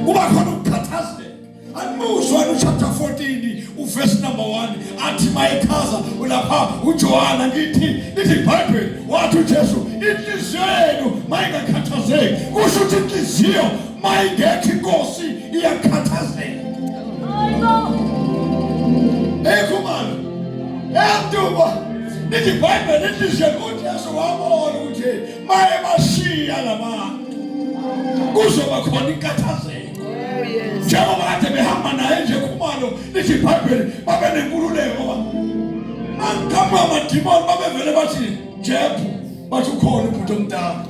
Kuba khona ukukhathazeka. Animuzwa uchapter 14 uverse number 1 athi mayichaza ulapha uJohana ngithi lithi iBhayibheli wathi uJesu inhliziyo yenu mayingakhathazeki kusho ukuthi inhliziyo mayingekho inkosi iyakhathazeka. Ekhumalo emduba lithi iBhayibheli inhliziyo uJesu wabona ukuthi maye bashiya labantu kuzoba khona inkathazeko. Oh, Njengoba kade behamba naye nje Khumalo lithi iBhayibheli babe nenkululeko ngoba mangiqhamuka amadimoni babevele bathi Jephu bathi ukhona ubhuti omdala.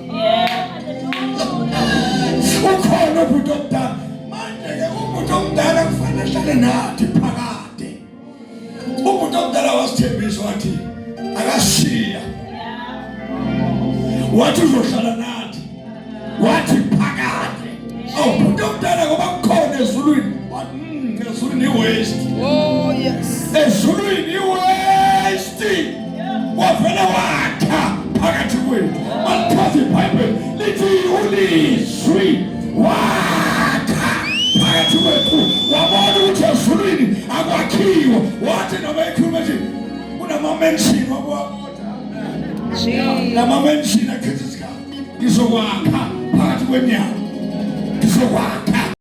Ukhona ubhuti omdala. Manje ke ubhuti omdala kufanele ahlale nathi phakade. Ubhuti omdala wasithembisa wathi akashiya. Wathi uzohlala nathi. Wathi phakade. Awu bhuti omdala ngoba kukhona ezulwini. Wathi ezulwini iwaste. Oh yes. Ezulwini iwaste. Wavele wakha phakathi kwethu. Malichaza iBhayibheli lithi ulizwi wakha phakathi kwethu. Wabona ukuthi ezulwini akwakhiwe. Wathi noma ekhuluma nje kunama-mansion wabuwabona. Lama-mansion akhetha isikhathi. Ngizokwakha phakathi kwenyama. Ngizokwakha.